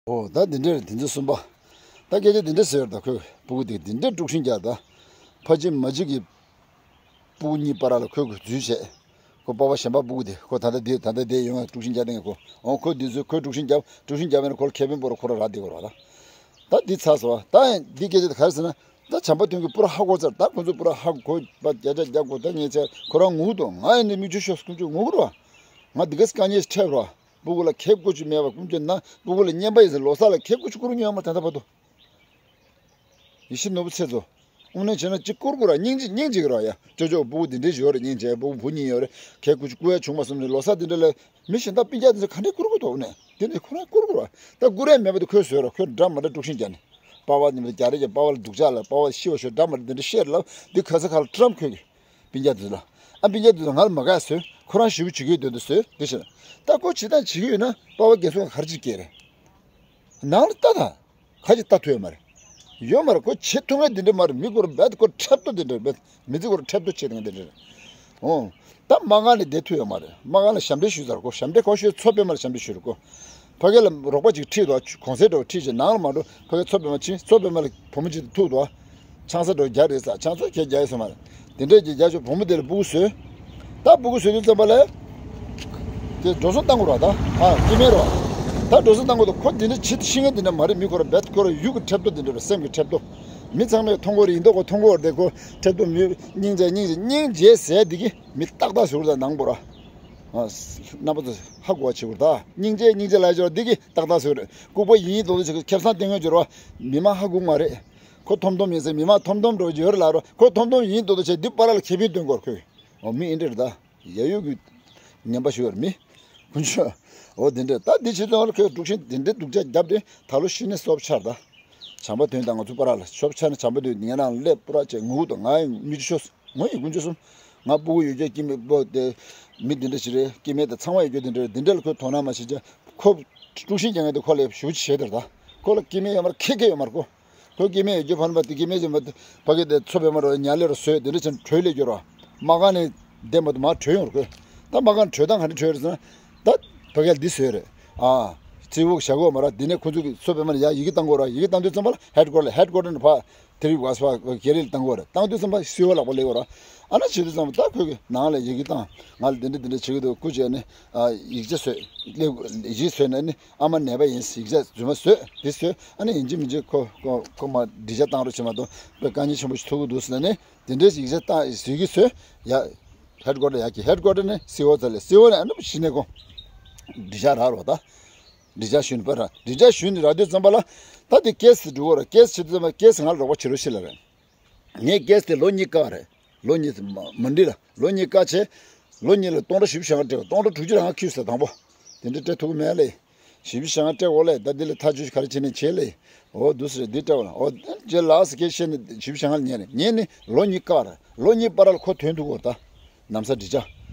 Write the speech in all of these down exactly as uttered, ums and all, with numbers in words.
ཨོ་ད་འདི་འདྲས་རེད། དེ་ཚོ་གསུམ་པ། ད་སྐད་ཆ་འདི་འདྲས་ཟེར་ཡོད་རེད། ད་ཁོས་སྤུ་གུ་དེ་འདི་འདྲས་དཀྲུག་ཤིང་རྒྱག་ད། ཕ་གཅིག་མ་གཅིག་གི་སྤུ་གུ་གཉིས་བར་ལ་ཁོས་ཁོ་འཛུལ་བྱས། ཁོ་པ་ཕ་གཞན་པ་སྤུ་གུ་དེ་ཁོ་ད་ལྟ་དེ་ད་ལྟ་དེ་ཡོང་ཡ་དཀྲུག་ཤིང་རྒྱག་དེ་ངས་ཁོ་ཨོ་ཁོས་འདི་ཚོས་ཁོས་དཀྲུག་ཤིང་རྒྱབ་དཀྲུག་ཤིང་རྒྱབ་ཡ་ན་ཁོ་ལ་ཁེ་ཕན་པོ་ར་ཁོ་ར་རག་བསྡད་ཡོད་རེད་བ། ད་ད་འདི་ཚར་སོང་བ། ད་ཡང་འདི་སྐད་ཆ་དེ་ག་རེ་ཟེར་ན། ད་བྱམས་པ་དོན་གྱི་པུ་ར་ཧ་གོ་ཚར། ད་ཁོ་ཚོ་པུ་ར་ཧ་གོ་བ་བརྒྱ་ཆ་བརྒྱ་གོ། ད་ངས་ཚེ་ཁོ་རང་ངུ་འདུག་ང་ཡིན་ནི་མིག་ཆུ་ཤོར་སོང་། ཁོ་ཚོ་ངུ་གི་རེད་བ། ང་འདི་ག་དཀའ་ངལ་ཞིག་འཕྲད་པ་རེད་བ། སྤུ་གུ་ལ་ཁེ་བཀོལ་ཅིག་མེད་པ་ཀུན་སྤྱོད་ན་སྤུ་གུ་ལ་བསྙེན་པ་ཡིན་ཟེར་ལོ་གསར་ལ་ཁེ་བཀོལ་ཅིག་བསྐུར་མྱོང་མ་ད་ལྟ་བར་དུ། ཡེ་ཤེས་ནོར་བུ་ཚེ་རྫོགས། དངོས་གནས་བྱས་ན་ཅིག་བསྐུར་དགོས་ར། སྙིང་རྗེ་སྙིང་རྗེ་གི་ར་ཡ། ཅོ་ཅོ་སྤུ་གུ་འདི་འདྲས་ཡོད་རེད། སྙིང་རྗེ། སྤུ་གུ་བུ་གཉིས་ཡོད་རེད། ཁེ་བཀོལ་ཅིག་བསྐུར་ཡ་བྱུང་མ་སོང་ནས་ལོ་གསར་འདི་འདྲ་ལ་མི་གཞན་དག་སྤུན་ཀྱག་འདི་ཚོ་ག་འདྲས་བསྐུར་དགོས་འདུག་ནས་དེ་ནས་ཁོ་རང་བསྐུར་དགོས་ར། ད་བསྐུར་ཡ་མེད་པ་དེ་ཁོས་བཟོས་ར། ཁོས་འདྲ་མ་འདྲ་དཀྲུག་ཤིང་རྒྱག་ནས། པ་ཕ་ཉིན་མོ་རྒྱ་རེ་རྒྱ་པ་ཕ་ལ་སྡུག་ཅག་ལ་པ་ཕ་ཤི་བ་ཤོར་འདྲ་མ་འདྲ་འདི་འདྲ་བཤད་ལབ་འདི་ག་ས་ག་ལ་ཀྲམ་ཁོས་ཀྱི། སྤུན་ཀྱག་འདི་ལ། ཨ་སྤུན་ཀྱག་འདི་ལ་ང་ལ་མ་དགའ་བཟོས། ཁོ་རང་ཞེ་པོ་བྱེད་ཀྱི་འདོད་འདུག་བཟོས་འདི་ཞེ་ན། ད་ཁོ་བྱེད་སྟངས་བྱེད་ཀྱི་ཡོད་ན་པ་ཕ་རྒན་གསོ་ག་རེ་བྱེད་ཀྱི་རེད། ནང་ལ་ལྟ་དང་། ཁ་ཅིག་ལྟ་ཐུབ་ཡོད་མ་རེད། ཡོད་མ་རེད། ཁོ་བྱེད་ཐུབ་མཁན་འདི་འདྲ་མ་རེད། མི་ཁོ་ར་རྦད་ཁོ་འཁྲབ་སྟོན་འདི་འདྲ་རེད། མི་ཚེ་ཁོ་ར་འཁྲབ་སྟོན་བྱེད་མཁན་འདི་འདྲ་རེད། ཨོ། ད་མ་དགའ་ནས་བསྡད་ཐུབ་ཡོད་མ་རེད། མ་དགའ་ལ་ཞབས་འདྲེན་ཞུས་ཚར། ཁོ་ཞབས་འདྲེན་ཁོ་ཞུས། མཚོ་པདྨ་ལ་ཞབས་འདྲེན་ཞུས་རེད་ཁོ། ཕ་གི་ལ་རོགས་པ་ཅིག་ཁྲིད་འདུག་གོང་ཚད་འགྲོ་ཁྲིད་ཅིག་ནང་ལ་མ་འགྲོ། ཕ་གི་མཚོ་པདྨ་ཕྱིན། མཚོ་པདྨ་ལ་བུ་མོ་ཅིག་ཐུག་འདུག་ཆང་ས་འགྲོ་རྒྱག་རེད་ས། ཆང་ས་ཁྱེད་རྒྱག་ཡོད་ས་མ་རེད། དེ་འདྲས་ཀྱི་རྒྱ་ཆོས་བུ་མོ་དེ་ལ་སྤུ་གུ་བཟོས། ད་སྤུ་གུ་བཟོས་དུས་ཙམ་པ་ལ། དེ་འགྲོ་སོང་བཏང་དགོས་ར་ད། ཨ་སྐྱེ་དམན་རོ། ད་འགྲོ་སོང་བཏང་དགོས་ད། ཁོ་འདི་འདྲ་བྱེད་ཤེས་མཁན་འདི་འདྲ་མ་རེད། མི་ཁོ་ར་རྦད་ཁོ་ར་ཡུག་གི་འཁྲབ་སྟོན་འདི་འདྲ་རེད། སེམས་ཀྱི་འཁྲབ་སྟོན། མི་ཚང་མས་མཐོང་གི་རེད། ཡིན་མདོག་ཁོ་མཐོང་གི་རེད། ཁོ་འཁྲབ་སྟོན་མི་སྙིང་རྗེ་སྙིང་རྗེ་སྙིང་རྗེ་ཟེར་འདི་གི་མི་ཏག་ཏག་བཟོས་ར། ད་ནང་པོ་ར། ཨ་རྣམ་པ་ཚོ་ཧ་གོ་བ་བྱེད་དགོས་ད། སྙིང་རྗེ་སྙིང་རྗེ་ལ་སྦྱོར་འདི་གི་ཏག་ཏག་བཟོས་རེད། ལྐུགས་པ་ཡིན་ཡིན་མདོག་མདོག་བྱེད་ཁེ་བཟང་སྟེར་མཁན་སྦྱོར་བ་མི་མང་ཧ་གོ་མ་རེད། ཁོ་ཐོམ་ཐོམ་ཡིན་ཟེར་མི་མང་ཐོམ་ཐོམ་འགྲོ་ཡོད་རེད་ལ་རོ། ཁོ་ཐོམ་ཐོམ་ཡིན་མདོག་མདོག་བྱས་འདི་པ་ར་ལ་ཁེ་ཕན་སྟོན་དགོས་ཁོས། འོ་མི་ཨེ་འདྲ་རེད་ད། ཡ་ཡོད་ཀྱི་ངན་པ་ཞུ་བར་མི། ཀུན་སྤྱོད། འོ་དེ་འདྲ་ད་འདི་བྱེད་དོན་ལ་ཁོས་དཀྲུག་ཤིང་དེ་འདྲ་སྡུག་ཅག་རྒྱབ་དེ་ད་ལོ་ཤི་ནས་སོབ་ཆར་ད། བྱམས་པ་དོན་དང་ང་ཚོ་པ་ར་ལ་ཤོབ་ཆར་ནས་བྱམས་པ་དོན་ངའི་ནང་ལ་སླེབས་པུ་ར་བྱས་ངུ་དང་ང་ཡི་མི་ཆུ་ཤོ་ངོ་ཡི་ཀུན་སྤྱོད་གསུམ། ང་སྤུ་གུ་ཡོད་ཀྱག་སྐྱེ་དམན་པོ་དེ་མི་འདི་འདྲ་ཞིག་རེད། སྐྱེ་དམན་དེ་ཚང་མ་ཡོད་ཀྱག་དེ་འདྲ་རེད། འདི་འདྲ་ལ་ཁོས་དོ་སྣང་མ་བྱེད་ཀྱག་ཁོ་དཀྲུག་ཤིང་རྒྱག་མཁན་དེ་ཁོ་ལ་ཞུ་བྱེད་དེར་ད། ཁོ་ལ་སྐྱེ་དམན་ཡོད་མ་རེད། ཁེ་ཁེ་ཡོད་མ་རེད་ཁོ། ཁོ་སྐྱེ་དམན་ཡོད་རྒྱུ་ཕན་པ་དེ་སྐྱེ་དམན་ཅན་པ་དེ་ཕ་གི་དེ་མཚོ་པདྨ་རོ་ཉ་ལེ་རོ་བཟོས་དེ་འདྲ་ཅན་བྲོས་ལས་རྒྱུ་རོ། མ་གང་ནས་བསྡད་མ་ཐུབ་མ་བྲོས་ཡོང་རོ་ཁོས། ད་མ་གང་བྲོས་སྟངས་ག་འདྲ་བྲོས་རེད་ཟེར་ན། ད་ཕ་གི་འདི་བཟོས་རེད། ཨ། ཙི་བུག་བཞག་གོ་མ་ར། འདི་ནས་ཁོ་ཚོ་གི་མཚོ་པདྨ་ལ་ཡ་ཡི་གེ་བཏང་གོ་ར། ཡི་གེ་བཏང་དུས་ཙམ་པ་ལ་ཧེད་ཀོ་ཊར་ལ་ཧེད་ཀོ་ཊར་ནས་ཕ་དེ་རིགས་བ་སོ་བ་གེ་རེ་ལ་བཏང་གོ་ར། བཏང་དུས་ཙམ་པ་སི་ཨོ་ལག་པ་ལས་གོ་ར། ཨ་ན་བྱེད་དུས་ཙམ་པ་ད་ཁོས་གི་ནང་ལ་ཡི་གེ་བཏང་། ང་ལ་འདི་འདྲ་འདི་འདྲ་བྱེད་ཀྱི་འདུག་སྐུ་མཁྱེན་ནས་ཨ་ཡིག་ཆ་བཟོས། ལས་ཡིག་ཆ་བཟོས་ནས་ནི། ཨ་མ་ནད་པ་ཡིན། ཡིག་ཆ་རྫུན་མ་བཟོས་དེ་བཟོས། ཨ་ནི་ཡིན་གཅིག་མིན་གཅིག་ཁོ་ཁོ་ཁོ་མ་འདྲི་བྱ་བཏང་རོགས་བྱེད་མ་གཏོགས་དཔེ་དཀའ་ངལ་ཆེན་པོ་ཞིག་ཐུག་གི་འདུག་ཟེར་ནས་དེ་འདྲའི་ཡིག་ཆ་བཏང་བཟོས་ཀྱི་བཟོས། ཡ། ཧེད་ཀོ་ཊར་ཡ་གི་ཧེད་ཀོ་ཊར་ནས་སི་ཨོ་ཙ་ལས་སི་ཨོ་ནས་ཨ་ནི་གཞི་ནས་ཁོ་འདྲི་བྱ་རག་རོགས་ད། འདྲི་བྱ་ཞུས་ནས་པ་ར་འདྲི་བྱ་ཞུས་ནས་རག་དུས་ཙམ་པ་ལ་ད་དེ་ཀེ་སི་འགྲོ་གོ་ར། ཀེ་སི་བྱེད་དུས་ཙམ་པ་ཀེ་སི་ང་ལ་རོགས་པ་བྱེད་རོགས་བྱེད་ལ་རེད། ངས་ཀེ་སི་དེ་ལོ་གཉིས་བཀག་རེད། ལོ་གཉིས་མ་མ་འགྲིག་ལ་ལོ་གཉིས་བཀག་བྱས། ལོ་གཉིས་ལ་སྟོང་ཕྲག་བཞི་བཅུ་ཞེ་ལྔ་སྤྲད། སྟོང་ཕྲག་དྲུག་ཅུ་རེ་ལྔ་ཁྱེར་ཟེར་དང་པོ། དེ་འདྲ་སྤྲད་ཐུབ་ཀྱི་མེད་ལེ། བཞི་བཅུ་ཞེ་ལྔ་སྤྲད་འོ་ལེ། ད་འདི་ལ་ཐག་གཅོད་ག་རེ་བྱེད་ནས་བྱེད་ལེ། འོ་འདུག་ཟེར་འདི་སྤྲད་འོ་ལ་འོ་རྗེས་ལ་ཟེར་སྐད་བཤད་ནས་བཞི་བཅུ་ཞེ་ལྔ་ལ་ཉན་རེད། ཉན་ནས་ལོ་གཉིས་བཀག་རེད། ལོ་གཉིས་བར་ལ་ཁོ་ཐོན་ཐུབ་གོ་ད། ལམ་སང་འདྲི་བྱ།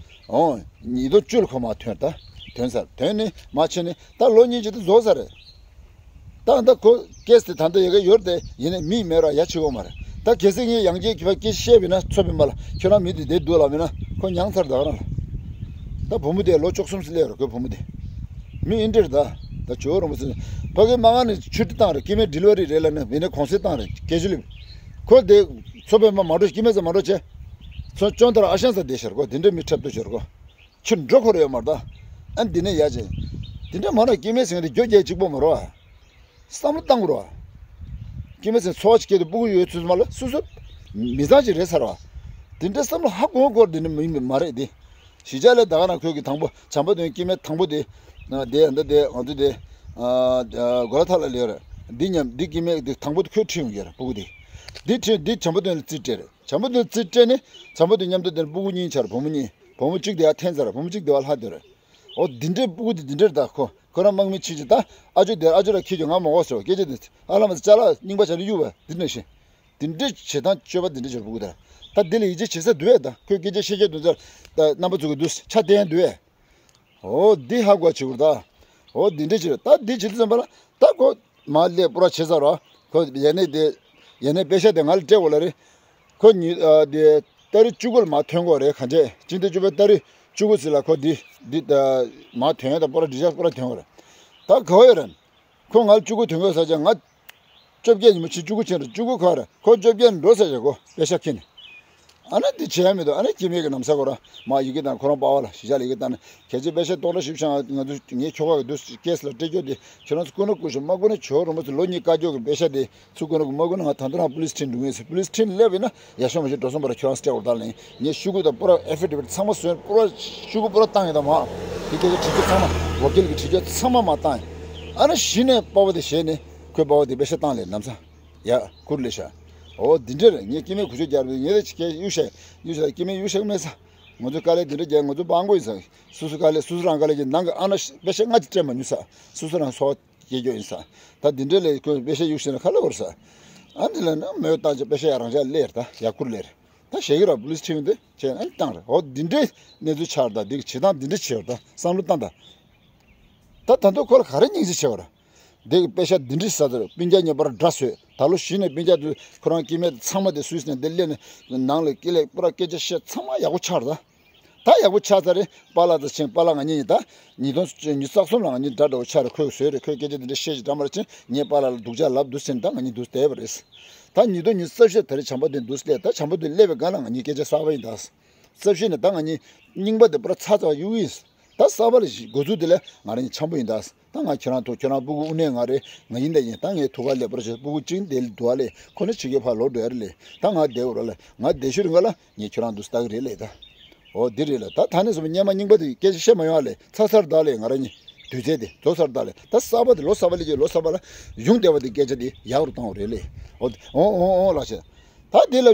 ཨོ། ཉིས་སྟོང་བཅུ་ལ་ཁོ་མར་ཐོན་ད། ཐོན་ཚར། ཐོན་ནས་མར་ཕྱིན་ནས་ད་ལོ་གཉིས་ཅིག་ད་རྫོགས་ཚར་རེད། ད་ད་ཁོ་ཀེ་སི་དེ་ད་ལྟ་ཡ་གི་ཡོད་རེད་དེ། ཡིན་ནའི་མི་མེད་ར་ཡ་ཆེ་གོ་མ་རེད། ད་གལ་སྲིད་ངས་ཡང་བསྐྱར་གྱི་བ་སྐད་བཤད་པ་ཡིན་ན་མཚོ་པདྨ་ལ་ཁྱོད་རང་མི་དེ་བསྡད་འདུག་ལབ་ཡིན་ན་ཁོ་མྱངས་ཚར་ད་ག་རང་ལ། ད་བུ་མོ་དེ་ལོ་བཅུ་གསུམ་སླེབས་རེད་ཁོའི་བུ་མོ་དེ། མི་ཨིན་འདྲ་རེད་ད། ད་ཇོ་བོ་རིན་པོ་ཆེ་ཕ་གི་མ་ག་ནས་ཆུ་ཊི་བཏང་རེད། སྐྱེ་དམན་ཌི་ལི་ཝ་རི་རེད་ལབ་ནས་ཡིན་ནའི་གུང་སེང་བཏང་རེད། སྐད་ཅིག་ལེབ། ཁོ་དེ་མཚོ་པདྨ་མ་འགྲོ། སྐྱེ་དམན་ས་མ་འགྲོ་བྱས། མཚོ་ཅོན་ཏ་ར་ཨ་ཤང་ས་བསྡད་ཤར་ཁོ་དེ་འདྲ་མི་འཁྲབ་སྟོན་ཤར་ཁོ། ཁྱོད་འགྲོ་ཁོ་རེ་ཡོད་མ་རེད་ད། ཨ་འདི་ནས་ཡ་ཅེ། དེ་འདྲ་མ་ར་སྐྱེ་དམན་ཟེར་མཁན་དེ་རྒྱོ་རྒྱལ་གཅིག་པོ་མ་རོ། བསམ་བློ་བཏང་རོ། སྐྱེ་དམན་ཟེར་འཚོ་བ་ཅིག་སྐྱེལ་དུ་སྤུ་གུ་ཡོད་ཚུལ་མ་ལ་སུ་སུ། མི་ཚང་ཅིག་རེད་ཚར་བ། དེ་འདྲ་བསམ་བློ་ཧ་གོ་གོ་དེ་འདྲ་མི་མི་མ་རེད་དེ། གཞིས་ཆགས་ལ་ད་ག་ན་ཁོས་ཀྱི་དང་པོ་བྱམས་པ་དོན་སྐྱེ་དམན་དང་པོ་དེ། དེ་ཡ་འདི་དེ་ང་ཚོ་དེ། གོ་ལ་ཐག་ལ་ལེ་ར། འདི་མཉམ་འདི་སྐྱེ་དམན་དེ་དང་པོ་དེ་ཁོས་ཁྲིད་ཡོང་གི་ར་སྤུ་གུ་དེ། འདི་ཁྲིད་འདི་བྱམས་པ་དོན་ལ་རྩིས་སྤྲད་རེད། བྱམས་པ་དོན་རྩིས་སྤྲད་ནས་བྱམས་པ་དོན་མཉམ་དུ་དེ་ནས་སྤུ་གུ་གཉིས་ཆར་བུ་མོ་གཉིས། བུ་མོ་གཅིག་དེ་ཡར་འཐེན་ཚར། བུ་མོ་གཅིག་དེ་བ་ལྷག་དེ་རེད། འོ་འདི་འདྲའི་སྤུ་གུ་དེ་འདི་འདྲ་རེད་ད་ཁོ། ཁོ་རང་དམག་མི་ཕྱིན་ཅི་ད། ཨ་ཅོ་དེ་ཨ་ཅོ་ར་ཁྱེད་ཀྱི་ང་མ་འོག་ཟེར་བ་སྐད་ཆ་དེ། ཨ་ལ་མ་ཟེར་ཅ་ལག་རྙིང་པ་བྱ་རི་གཡུག་བ་འདི་འདྲ་ཞིག་འདི་འདྲའི་བྱེད་སྟངས་སྤྱོད་པ་འདི་འདྲ་བྱེད་སྤུ་གུ་དེ་ར། ད་འདི་ལ་ཡིད་ཆེས་བྱེད་ས་འདུག་བས་ད། ཁོས་སྐད་ཆ་བཤད་རྒྱུ་འདུག་ས་ད་རྣམ་པ་ཚོ་གི་འདུག་ས་ཆ་བསྟན་འདུག་བས། འོ་འདི་ཧ་གོ་བྱེད་དགོས་ད། འོ་འདི་འདྲ་བྱེད་ད། འདི་བྱེད་དུས་ཙམ་པ་ལ་ད་ཁོ་མ་སླེབས་པོ་ར་བྱེད་ས་ར། ཁོ་ཡ་ནས་དེ་ཡ་ནས་པེ་ཤ་དེ་ང་ལ་སྤྲད་འོ་ལ་རེད། ཁོ་ཉི་ཨ་དེ་ཏ་རིག་བཅུ་དགུ་ལ་མར་ཐོན་གོ་རེད། གང་བྱས་སྤྱི་ཟླ་བཅུ་པའི་ཏ་རིག་བཅུ་དགུ་ཙམ་ལ་ཁོ་འདི་འདི་ད་མར་ཐོན་ཡ་ད་པོ་ར་འདི་ཅག་པོ་ར་ཐོན་གོ་རེད། ད་ག་བ་ཡོད་རེད། ཁོ་ང་ལ་བཅུ་དགུ་དོན་དགོས་ས་ཅང་ང་བཅོ་བརྒྱད་ཉིན་མོ་ཕྱི་བཅུ་དགུ་ཕྱིན་རེད། བཅུ་དགུ་ཁ་རེད། ཁོ་བཅོ་བརྒྱད་འགྲོ་ས་ཅང་ཁོ་པེ་ཤ་ཁྱེར་ནས། ཨ་ན་དེ་བྱས་མི་འདུག་ཨ་ན་སྐྱེ་དམན་གྱི་ན་བཟའ་ཁོ་རང་མ་ཡི་གེ་དང་ཁོ་རང་པ་བ་ལ་གཞིས་ཆགས་ལ་ཡི་གེ་བཏང་ནས་གལ་ཆེ་པེ་ཤ་སྟོང་ཕྲག་བཞི་བཅུ་ང་ཚོ་ངའི་ཁྱོ་ག་གི་འདུག་ཀེ་སི་ལ་སྤྲད་རྒྱུ་དེ་ཁྱོད་རང་ཚོ་བསྐུར་ན་བསྐུར་ཤོག་མ་བསྐུར་ན་ཇོ་རིན་པོ་ཆེ་ལོ་གཉིས་བཀའ་བཀྱོན་གྱི་པེ་ཤ་དེ་ཚུར་བསྐུར་ན་བསྐུར་མ་བསྐུར་ན་ང་ད་ལྟ་རང་པུ་ལིས་ཁྲིན་འགྲོ་ངེས་ཟེར། པུ་ལིས་ཁྲིན་སླེབས་ཡིན་ན་ཡག་ཤོས་མ་ཤེས་འགྲོ་སོང་པ་ར་ཁྱོད་རང་སྤྲད་འོར་ད་ལེན་ངས་ཤུ་གུ་དང་པུ་ར་ཨེ་ཕི་ཌི་བིཊ་ཚང་མ་བཟོས་པུ་ར་ཤུ་གུ་པུ་ར་བཏང་ཡིན་ད་མ་དེ་སྐད་ཆ་དྲི་རྒྱུ་ཚང་མ་ཝ་ཀིལ་གྱི་དྲི་རྒྱུ་ཚང་མ་མ་བཏང་ཡིན། ཨ་ན་གཞི་ནས་པ་བ་དེ་བཞེས་ནས་ཁོས་པ་བ་དེ་པེ་ཤ་བཏང་ལས་ལམ་སང་ཡ་ཁུར་ལས་ཤ། ཨོ་འདི་འདྲ་རེད། ངས་སྐྱེ་དམན་ཁུ་ཆོ་རྒྱབ་རེད། ངས་རེ་ཅིག་གས་གཡུག་ཤ་གཡུག་ཤ་སྐྱེ་དམན་གཡུག་ཤ་མེད་ས། ང་ཚོ་དཀའ་ལས་འདི་འདྲ་རྒྱག་ང་ཚོ་སྤང་དགོས་ཡིན་ས། སོ་སོ་དཀའ་ལས་སོ་སོ་རང་དཀའ་ལས་ཀྱི་ནང་གི་ཨ་ན་པེ་ཤ་ལྔ་ཅིག་སྤྲད་མ་མྱོང་ས། སོ་སོ་རང་སོ་སྐྱེ་རྒྱུ་ཡིན་ས། ད་འདི་འདྲ་ལས་ཁོས་པེ་ཤ་གཡུག་ཤེས་ན་ཁ་ལ་བོར་ས། ཨ་འདི་ལ་ན་མོས་བཏང་ཅིག་པེ་ཤ་ཡ་རང་ཅག་ལས་རེད། ད་ཡ་ཁུར་ལས་རེད། ད་ཞེ་གི་ར་པུ་ལིས་ཁྲིད་འདི་བྱས་ཨ་བཏང་རེད། འོ་འདི་འདྲའི་གནས་ཚུལ་ཆགས་རེད། ད་འདི་གི་བྱེད་སྟངས་འདི་འདྲ་བྱས་རེད། ད་བསམ་བློ་བཏང་ད། ད་ད་དུང་ཁོ་ལ་ག་རེ་སྙིང་རྗེ་ཆེ་བ་རེད། འདི་གི་པེ་ཤ་འདི་འདྲ་ཟ་ཚར་སྤུན་ཀྱག་ཉེ་པར་འདྲ་བཟོས། ད་ལོ་གཞི་ནས་སྤུན་ཀྱག་དུ་ཁོ་རང་སྐྱེ་དམན་ཚང་མ་དེ་སུད་སི་ནས་འདི་སླེབས་ནས་ནང་ལ་སྐྱེ་ལེགས་པུ་ར་སྐད་ཆ་བཤད་ཚང་མ་ཡག་པོ་ཆགས་རེད། ད་ཡག་པོ་ཆགས་ཚར་རེད། པཱ་ལགས་དང་ཕྱིན་པཱ་ལགས་ང་གཉིས་ཡིན་ད། ཉིས་སྟོང་ཉི་ཤུ་རྩ་གསུམ་ལ་ང་གཉིས་འདྲ་འདྲ་བོ་ཆགས་རེད། ཁོས་བཟོས་རེད། ཁོས་སྐད་ཆ་འདི་འདྲ་བཤད་ཅིག་འདྲ་མ་རེད་ཕྱིན་ངས་པཱ་ལགས་ལ་སྡུག་ཅག་ལབ་འདུག་ཟེར་ནས་ད་ང་གཉིས་འདུག་བསྡད་པ་རེད། ད་ཉིས་སྟོང་ཉི་ཤུ་རྩ་བཞི་ད་རེས་བྱམས་པ་དེ་འདུག་སླེབས། ད་བྱམས་པ་དེ་སླེབས་པའི་སྒང་ལ་ང་གཉིས་སྐད་ཆ་གསར་པ་ཡིན་ད། རྩ་བཞི་ནས་ད་ང་གཉིས་རྙིང་པ་དེ་པུ་ར་ཚ་ཚ་གཡུག་ཡིན། ད་གསར་པ་ལ་ཞིག་འགོ་ཚུགས་དེ་ལས་ང་རང་གཉིས་འཆམ་པོ་ཡིན་ད། ད་ང་ཁྱོད་རང་ཐུག་ཁྱོད་རང་སྤུ་གུ་དབུ་ནས་ང་རེད། ང་ཡིན་ད་ཡིན། ད་ངའི་ཐུག་ག་སླེབས་པར་བྱས་སྤུ་གུ་གཅིག་འདི་ལ་འདུག་ཨ་ལས་ཁོ་ནི་ཕྱི་རྒྱལ་ཕར་ལོག་འགྲོ་ཡ་རེད་ལས། ད་ང་བསྡད་འོ་ར་ལས་ང་བསྡད་ཤུལ་རིང་ག་ལ་ངས་ཁྱོད་རང་འདུག་ལྟ་གི་རེད་ལས་ད། འོ་འདི་རེད་ལ་ད་ད་ནས་བཟུང་སྔོན་མ་རྙིང་པ་དེ་སྐད་ཆ་བཤད་མ་ཡོང་ཨ་ལས་ཚར་ཚར་ད་ལས་ང་རང་གཉིས་དུས་ཚོད་དེ་རྫོགས་ཚར་ད་ལས་ད་གསར་པ་དེ་ལོ་གསར་པ་ལས་ཀྱི་ལོ་གསར་པ་ལ་ཡོང་བསྡད་པ་དེ་སྐད་ཆ་དེ་ཡག་རུ་བཏང་བ་རེད་ལས། འོ་འོ་འོ་ལགས་ཤེ། ད་དེ་ལ།